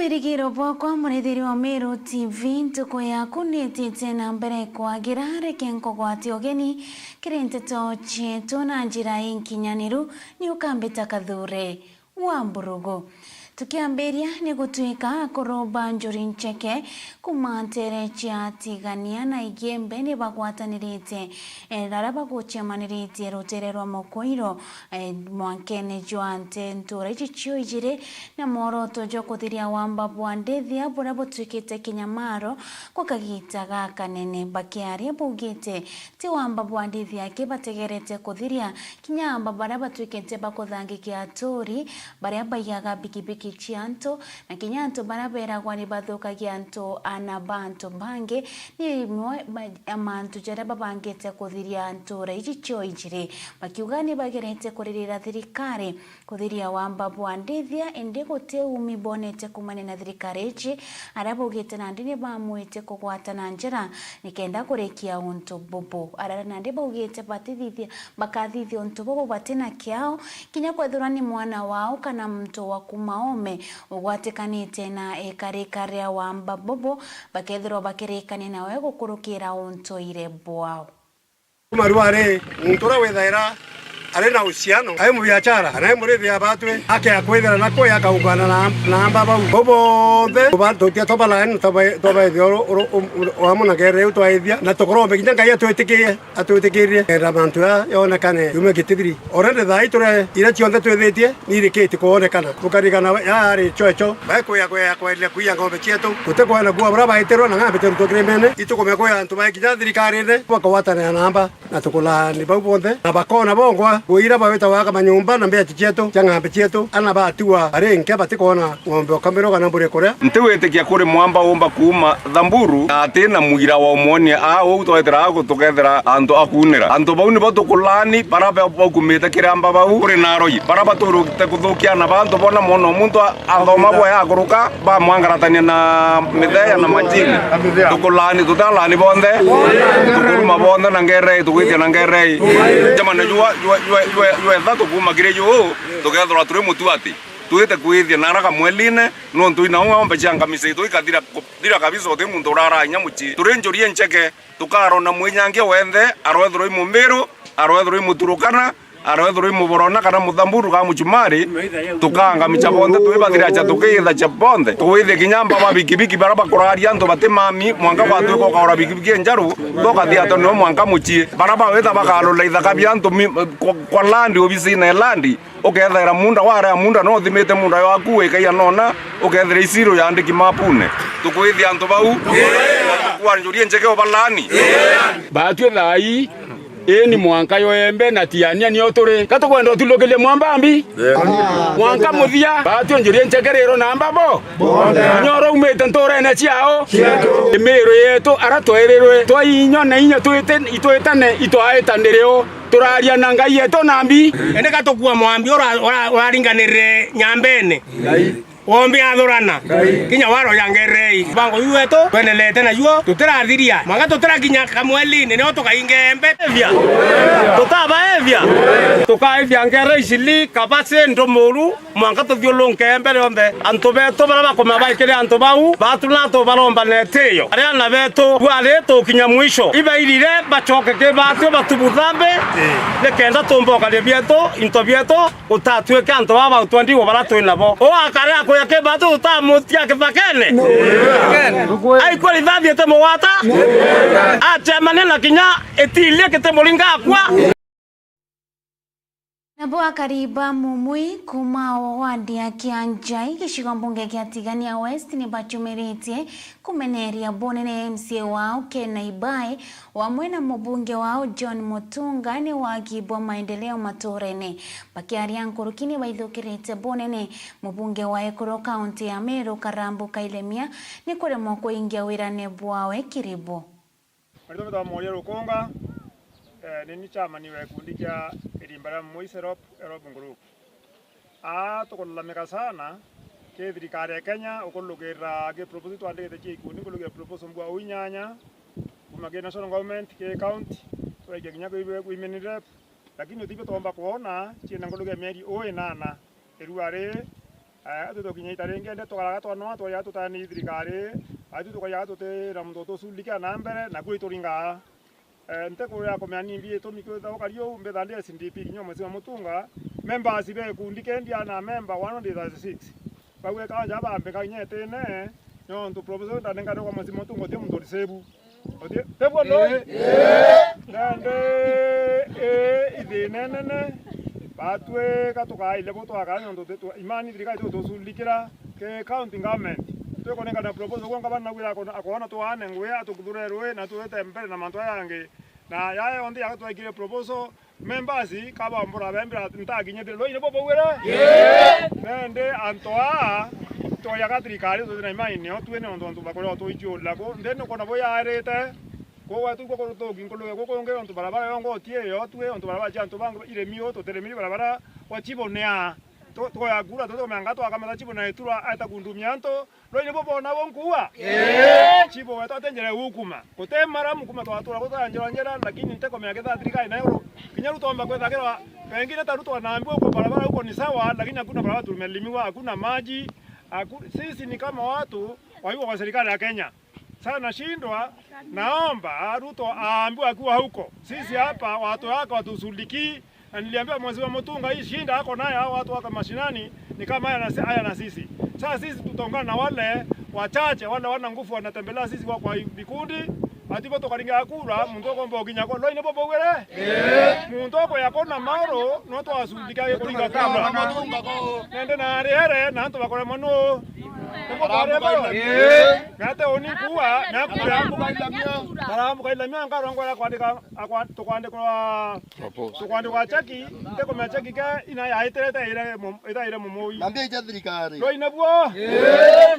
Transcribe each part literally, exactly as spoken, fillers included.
Wirigiro bwakwa, murithiri wa Meru T V, ntuku yaku nitite na mbere kwagira. Reke nkugwate ugeni kiri nteto cietu na njira inkinyaniru. Ni ukambita Kathure wa Mburugu. Tukiambiria, ni gutuika akuru ba Njuri Ncheke kuuma nteere cia Tigania na Igembe ni bagwatanirite, eh, aria bagucemaniritie rutere rwa Mukuiro, eh, mwankene jwa nte-, ntuura iji cio ijiri, na mworoto jwa kuthiria wamba bwa ndithia buria butuikite kinyamaro gwa kagiita gakanene. Bakiaria baugite, ti wamba bwa ndithia aki bategerete kuthiria, kinya amba baria batuikite bakuthangikia aturi, baria baiyaga bikibiki cia antu, na kinya antu baria beragwa ni bathukagia antu, ana ba antu bangi, ni imwe ma-, ya mantu jaria babangite kuthiria ntuura iji cio ijiri, bakiuga ni bagerete kuririra thirikari kuthiria wamba bwa ndithia, indi guti umi bonete kumania na thirikari iji, aria baugite nandi ni bamwite kugwata na njira nikenda kurikia untu bubu. Aria nandi baugite batithithia, bakathithia untu bubu bati na kiao, kinya kwethirwa ni mwana wao kana muntu wa kuuma oome ugwatikanite na ikarika ria wamba bubu, bakethirwa bakirikania nawe gukurukira untuire bwao. Kuma riu ari, muntu uria withaira ari na uhusiano, ai mubiachara, kana ai murithia batwi, akea kwithira na kwi akaungana na, na amba bau. Bo bonthe, tuba-, tutia twabalani, twaba-, twabaithia uru-, uru-, um-, uru-, wamwe na ngeere iu twaithia, na tukurombe kinya Ngai atwitikirie, atwitikirie, kenda mantu aa yonekane yume gitithiri. Already thaa ii turi, iria cionthe twithitie, nirikiti kwonekana. Tukarigana yaari choecho, bae kuya kuya kwaeria kuiya ng'ombe cietu. Tuti kwenda kuua buria baitirwe na ng'ambi terutwa kiri mene. Itukumia kuya antu bae kinya thirikarine, bakagwatanira na amba, na tukulaani bau bonthe. Na bakona bongwa, kuira bawita gwaka manyumba na mbeechi cietu, cia ng'ambi cietu. Ana batiwa bari nke, batikoona ng'ombe ukamirwa kana mburi kuria. Ntiwitikia kuri mwamba umba kuuma Thamburu na ati na muira wa umwonia aa uu twetera aa gutukethera antu a kuunira. Antu bau nibo tukulaani, bara ba-, baukumite kiri amba bau kuri Naroi, bara baturite kuthukia ana ba antu bona mwana o muntu a-, athoma bwaya akuruka, bamwangaratania na mitheya na majini. Tukulaani, tutalaani bonthe, tukuruma bonthe na ngerei, tugwitia na ngerei. Jamani, jua, jua, jua, jua, jua ithatu kuuma kiri juu, tukethirwa turi mutuati. Twite kwithia na ara kamweliine, nontu ina ng'ombe cia ngamisa itu ikathira, thira kabisa, uti muntu urara inya mucii. Turi Njuri Incheke, tukarona mwinyangia wenthe, arwethirwa i Mumiru, arwethirwa i Muturukana, arwethirwa i Muborona kana Muthamburu kana Muchumari, tukangamicha bonthe, twibathiracha tukiithacha bonthe. Twithie kinya amba ba bikibiki bara bakuraria antu bati mami, mwanka gwatuika ukaura bikibiki enjaru, tukathia ato nio mwanka mucii. Bara bawita bakarula ithaka bia antu mi-, kwa, kwa land, obisine ya land. Ukethaira munda, warea munda, no uthimite munda ywaku wikaia nona, ukethira isiru yandiki mapune. Tukwithia antu bau? Kwa Njuri Incheke ubalaani? Batwi thaa ii, ini mwanka yo Embe na Tiania nio turi. Ka tukwenda utulukirie mwamba mbi? Mwanka muthia, batwi Njuri Incheke riro na amba bo? Kinya uria umite nturene ciao? Imiru yetu, ara twairirwe, twainyone inya twite-, itwitane, itwaitanirio. Turaria na Ngai yetu na mbi. Indi ka tukua mwambi ura-, ura-, uraringanirire nyambene. Wombi athurana. Kinya waroya ngerei. Bango yu wetu, twendelete na yuo, tutirathiria. Mwaka tutirakinya kamwelini, nio tukainga embe. Evia. Tutabaevia. Tukaevia ngerei cili, kabasi, ndumuru. Mwanka tuthiurunke mbere yonthe. Antu betu baria bakoma baikire antu bau, batu na tubaromba na itiyo. Aria ana betu, bwari tukinya mwisho. Ibairire bacoke ki batwi batubu thambi, nikenda tumbokaria bietu, into bietu, gutatwike antu baba utwa ndigo baria twi nabo. Uu akare akuya ki batwi tutamutia kithakene. Aikua rithathi itimugwata. Acemania na kinya itiirie kitimuringa akua. Nabo akari ba Mumui kuuma wadi ya Kianjai, gicigo mbunge kia Tigania West, ni bacumiritie kumeneria bunene M C A wao Ken Ibae, wamwe na mubunge wao John Mutunga, ni wagi bwa maendeleo maturene. Bakiaria nkuruki, ni baithukirite bunene mubunge wa ekuru kaunti ya Meru Karambu Kailemia ni kuremwa kuingia wirane bwawe kiribu. Maritwa metwa Moria Rukunga, eh, ni ni chairman wa gikundi kia irimba ria Mumui Serop, Erop Group. Aa, tukulalamika sana ki thirikari ya Kenya ukurukira ki proposal twandikite cia ikundi, nkurukira proposal mbua au inyanya, kuma ki national government, ki county, turaikia kinya kwi, kwi women rep, lakini utibio twomba kwona ciina nkuruki ya mieri uu inana, irua ri Eh, atu tukinya ita ringi, ende tukaraga twanoa, twayaga tutani thirikari, atu tukaiyaga tuti na muntu utucurikira na mbere, na kuri turingaa. Eh, nte kuria kumenya nimbi itumi kwitha ukari uu, mbitha ndi S N D P kinya mwezi wa Mutunga, members be ikundi kendia na member one hundred thirty-six. Bauge kaja bambe kinya itine, nontu proposal ndanengane kwa mwezi wa Mutunga, uti muntu urisebu. Uti, tebuo ndoi? Nandi, ii, ithina inene, batwika tukaile bo twakara nontu ti-, tu-, imani thirikari tutucurikira ki county government. Twikunengana proposal gwa ngavana, naugire akona, akoona tuane ngugi, atukuthurerwe na tuite mbere na mantu aya yangi. Na yaya yonthe yaga twaikire proposal, members kabambura bembira ntakinyite. Rwai nibo baugire? Nandi antu aa twayaga thirikari tuti na imani nio twine untu antu bakorewa twichiurira ku nthini ukona bo yaarite. Kugwa tu guku rutugi nkuluge guku ungi untu barabara yongo utie yo twi untu barabara cia antu bangi iremi u tutiremiri barabara wa chibonea. Tu-, tukoya kura, tutomea nga twakametha chibo na itura aeta kundumia antu. Rwai nibo bona bo nkuua? Chibo wetu ate njira ya gukuma. Gute mara mukuma twatura gutaya njira njira, lakini nte komea ketha thirikari nayo ru-, kinya rutomba kwethagirwa pengine ta Ruto anaambiwa uko barabara huko ni sawa, lakini hakuna barabara tumelimiwa, hakuna maji, haku-, sisi ni kama watu waigwa kwa serikali ya Kenya. Sasa nashindwa, naomba Ruto aambiwe akiwa huko. Sisi hapa watu wake watushughulikii, na niliambia mheshimiwa Mutunga hii shida ako nayo, hao watu wako mashinani ni kama haya na si-, haya na sisi. Sasa sisi tutaungana na wale wachache, wale wana nguvu wanatembelea sisi kwa, kwa vikundi, ati bo tukaringa kura, muntu akomba ukinya kwa. Rwai nibo baugire? Muntu okoya kona maoro, no twasumbika kuringa kura. Nende na ariere, na antu bakore manu. Nibo barebo. Nate uni kuwa, na kura. Baramuka ila mio nkarongwa ya kwandika, akwa-, tukwandikwa, tukwandikwa cheki, ntekomea cheki ke ina ya itere itaire mu-, itaire mumui. Na mbia ija thirikari. Rwai nabuo.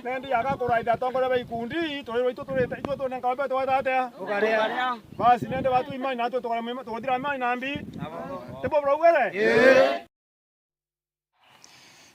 Nende yaga kuraitha atongoria ba ikundi, turi rwaitu turite, itwe tunenka mbe twata atia? Basi nende batu imani natwe tukare mwima, tuguthira imani na mbi. Tibo buraugere?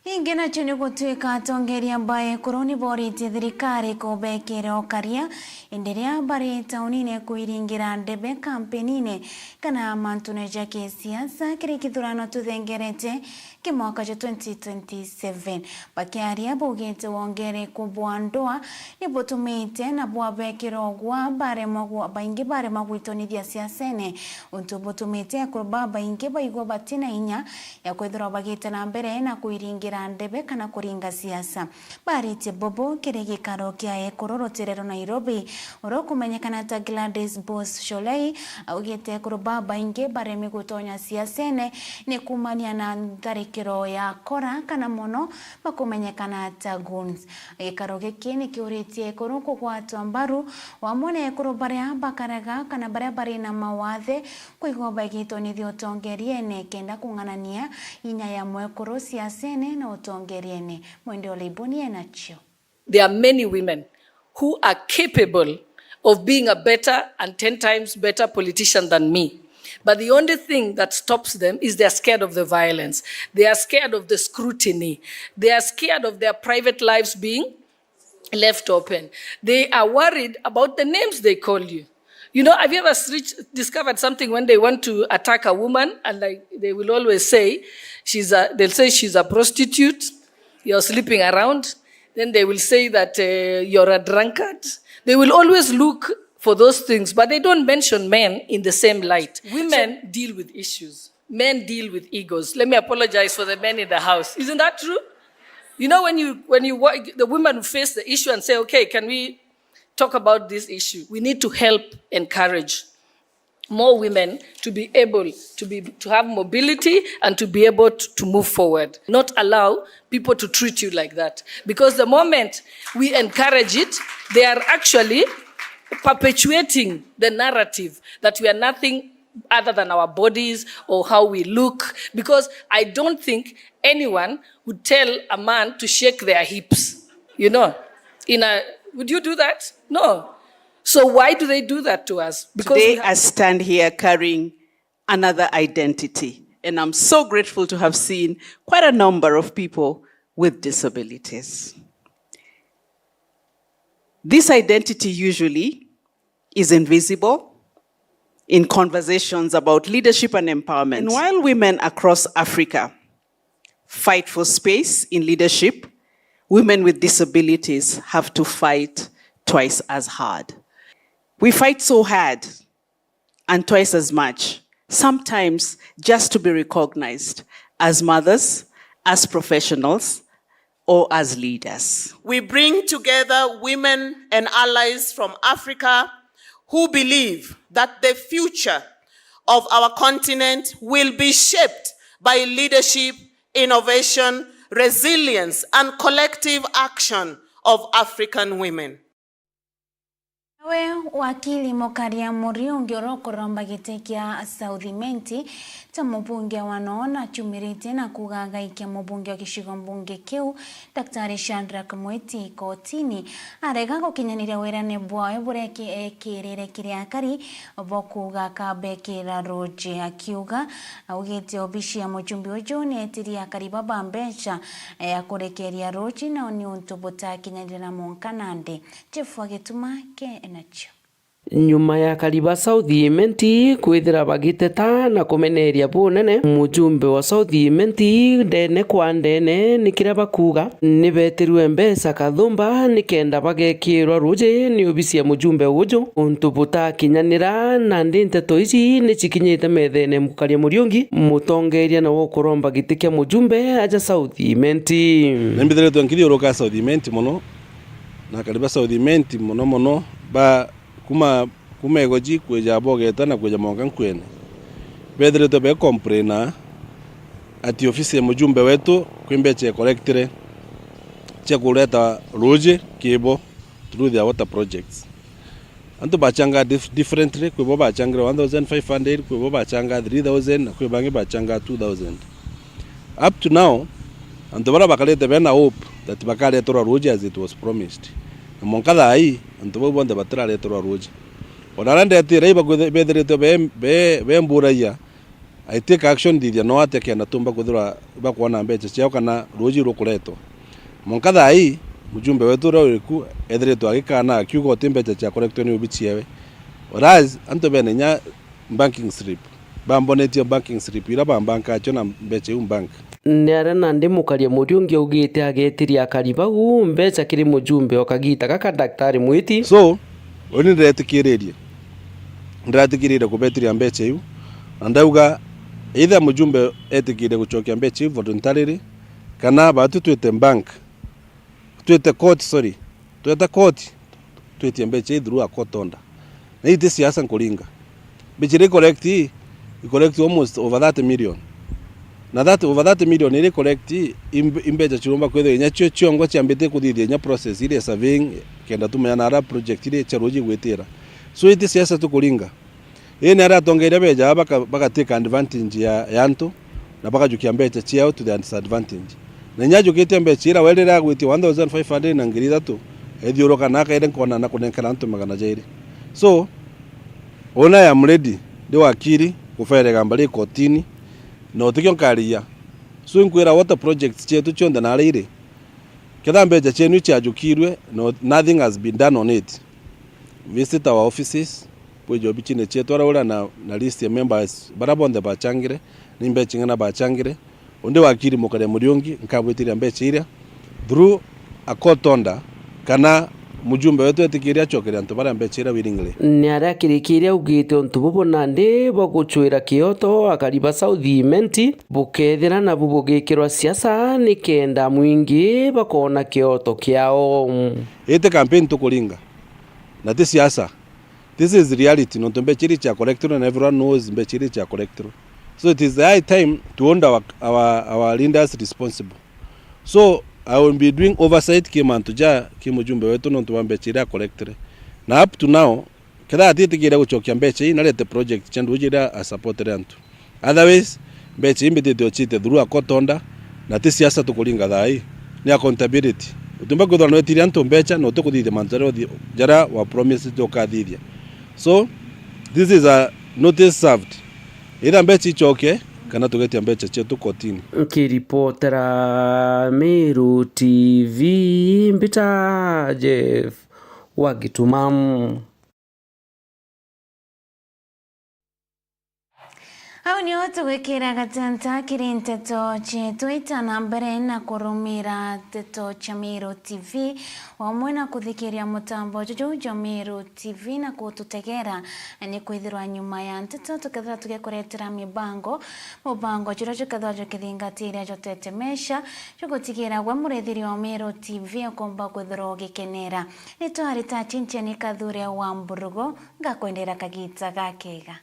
Ingi nacio ni gutwika atongeria ba ekuru ni boritie thirikari kubekira ukaria, indi ria bari taunine kuiringira ndebe kampenine kana mantune ja kisiasa kiri kithurano tuthengerete ki mwaka jwa twenty twenty-seven. Bakiaria baugite wongereku bwa ndwaa ni butumite na bwabekira ugwa baremwa gwa-, baingi baremwa gwitonithia siasene, untu butumite ekuru babaingi baigua batina inya ya kwithirwa bagite na mbere na kwiringira ndebe kana kuringa siasa. Baritie bubu kiri gikaro kia ekuru rutere rwa Nairobi, uria ukumenyekana ta Gladys Boss Sholei, augite ekuru babaingi baremi gutonya siasene ni kumania na ntharikiro ya kora kana mono bakumenyekana ta goons. Gikaro giki ni kiuritie ekuru kugwatwa mbaru, wamwe na ekuru baria bakaraga kana baria bari na mawathe, kwigwa bagitonithia utongeriene kenda kung'anania inya ya mwekuru siasene na utongeriene. Mwende Ole Ibuni enacio. There are many women who are capable of being a better and ten times better politician than me. But the only thing that stops them is they are scared of the violence. They are scared of the scrutiny. They are scared of their private lives being left open. They are worried about the names they call you. You know, have you ever reached, discovered something when they want to attack a woman, and, like, they will always say, she's a, they'll say she's a prostitute, you're sleeping around, then they will say that, uh, you're a drunkard. They will always look for those things, but they don't mention men in the same light. Women deal with issues. Men deal with egos. Let me apologize for the men in the house. Isn't that true? You know, when you, when you wa-, the women face the issue and say, "Okay, can we talk about this issue?" We need to help encourage more women to be able to be, to have mobility and to be able to, to move forward. Not allow people to treat you like that. Because the moment we encourage it, they are actually perpetuating the narrative that we are nothing other than our bodies or how we look. Because I don't think anyone would tell a man to shake their hips. You know, in a, would you do that? No. So why do they do that to us? Because today we ha- I stand here carrying another identity, and I'm so grateful to have seen quite a number of people with disabilities. This identity usually is invisible in conversations about leadership and empowerment. And while women across Africa fight for space in leadership, Women with disabilities have to fight twice as hard. We fight so hard and twice as much, sometimes just to be recognized as mothers, as professionals, or as leaders. We bring together women and allies from Africa who believe that the future of our continent will be shaped by leadership, innovation, resilience, and collective action of African women. Nawe wakili Mukaria Muriungi uria ukuromba giti kia South Imenti ta mubunge wa noo naciumiritie na kuuga agaikia mubunge wa gicigo mbunge kiu Daktari Shadrack Mwiti kotini arega gukinyaniria wirane bwawe buria eki-, ekirire kiri akari bo kuuga akabekira ruuji. Akiuga, augite obici ya mujumbe uju nietirie akari baba mbeca ya kurekeria ruuji nao ni untu butakinyanire na mwanka nandi. Jeff wa Gituma ke enacio. Nyuma ya akari ba South Imenti kwithira bagiteta na kumeneria bunene mujumbe wa South Imenti ndene kwa ndene, ni kiria bakuuga ni betirwe mbeca kathumba nikenda bagekirwa ruuji ni obisi ya mujumbe uju, untu butakinyanira. Nandi nteto ici ni cikinyite methene Mukaria Muriungi, mutongeria nawe ukuromba giti kia mujumbe aja South Imenti. Ni mbithiritwe nkithiuruka South Imenti mono, na akari ba South Imenti mono mono ba kuma, kuma Igoji kwija Bogeta na kwija mwanka Nkuene, bethiritwe be complaina ati ofisi ya mujumbe wetu kwi mbeca ekorektire cia kureta ruuji kibo through their water projects. Antu bachangaa dif-, differently, kwi bo bachangira one thousand five hundred, kwi bo bachangaa three thousand, na kwi bangi bachangaa two thousand. Up to now, antu baria bakarite bena hope that bakareterwa ruuji as it was promised. Na mwanka thaa ii, antu bau bonthe batirareterwa ruuji. Ona aria ndetire, ibakwithe-, bethiritwe be, be, bemburagia, I take action thithia no atia kenda tumba kwithirwa bakwona mbeca ciao kana ruuji rukuretwa. Mwanka thaa ii, mujumbe wetu uria uri ku ethiritwe agikana akiuga uti mbeca cia collectwa ni obici ewe. Whereas, antu bena inya banking slip. Bambonetie banking slip iria bambankaa cio na mbeca iu bank. Ni aria nandi Mukaria Muriungi augite agetiria akari bau mbeca kiri mujumbe o kagita gaka Daktari Mwiti. So, uni ndiretikiririe. Ndiratikiririe kubetiria mbeca iu. Na ndauga, either mujumbe etikirie gucokia mbeca iu voluntarily, kana batu twite bank. Twite court, sorry. Tweta court, twitie mbeca ii through a court order. Na ii ti siasa nkuringa. Mbeca iria i collect ii, i collect almost over thirty million. Na that over thirty million iria i collect ii, i mbe-, i mbeca cirumba kwithirwa inya cio ciongo ciambite kuthithia inya process iria ya surveying, kenda tumenya na ara project iria cia ruuji igwitira. So ii ti siasa tukuringa. Ii ni aria atongeria beja baka-, bagatake advantage ya, ya antu, na bakajukia mbeca ciao to their disadvantage. Na inya ajukitie mbeca ira, we riria agwitie one thousand five hundred na ngiri ithatu, ethiuruka na akaire nkona na kunenkera antu magana jairi. So, una I am ready, ndi wakiri, kuferega mbari kotini, na utikio nkarigia. So, inkwira water projects cietu cionthe na aria iri, ketha mbeca cienu iciajukirwe, no, nothing has been done on it. Visit our offices, bwije obicine cietu aria uria na, na list ya members baria bonthe bachangire, ni mbeca ing'ana bachangire. Undi wakiri Mukaria Muriungi, nkabwitiria mbeca iria through a court order, kana mujumbe wetu etikiria acokeria antu baria mbeca iria willingly. Ni aria akirikiria augite untu bubu nandi bwa gucwira kioto akari ba South Imenti bukethira nabu bugikirwa siasa nikenda mwingi bakona kioto kiao. Ii ti campaign tukuringa. Na ti siasa. This is reality, nontu mbeca iria cia collectwo na everyone knows mbeca iria cia collectwo. So it is high time to hold our, our, our leaders responsible. So I will be doing oversight ki mantu ja ki mujumbe wetu nontu wa mbeca iria acollectire. Na up to now, ketha atitikire gucokia mbeca ii, narete project cia nduji iria asupportire antu. Otherwise, mbeca imbitite ocite through a court order, na ti siasa tukuringa thaa ii, ni accountability. Utumba kwithirwa nwetirie antu mbeca na utikuthithia mantu jaria uthi-, jaria wa promise ukathithia. So, this is a notice served. Either mbeca icoke, kana tugetia mbeca cietu kotini. Nkiripotera Meru T V, mbita Jeff wa Gituma. Au nio tugwikira gatanta kiri nteto cietu. Ita na mbere na kurumira nteto cia Meru T V, wamwe na kuthikiria mutambo juju jwa Meru T V na kututegera, ni kwithirwa nyuma ya nteto tukethirwa tugikuretera mibango, mubango juria jukethirwa jukithingatiria jotete mesha jugutigira gwe murithiri wa Meru T V ukomba kwithirwa ugikenera. Ni twari ta Chincheni Kathure wa Mburugu, ngakwendera kagita gakega.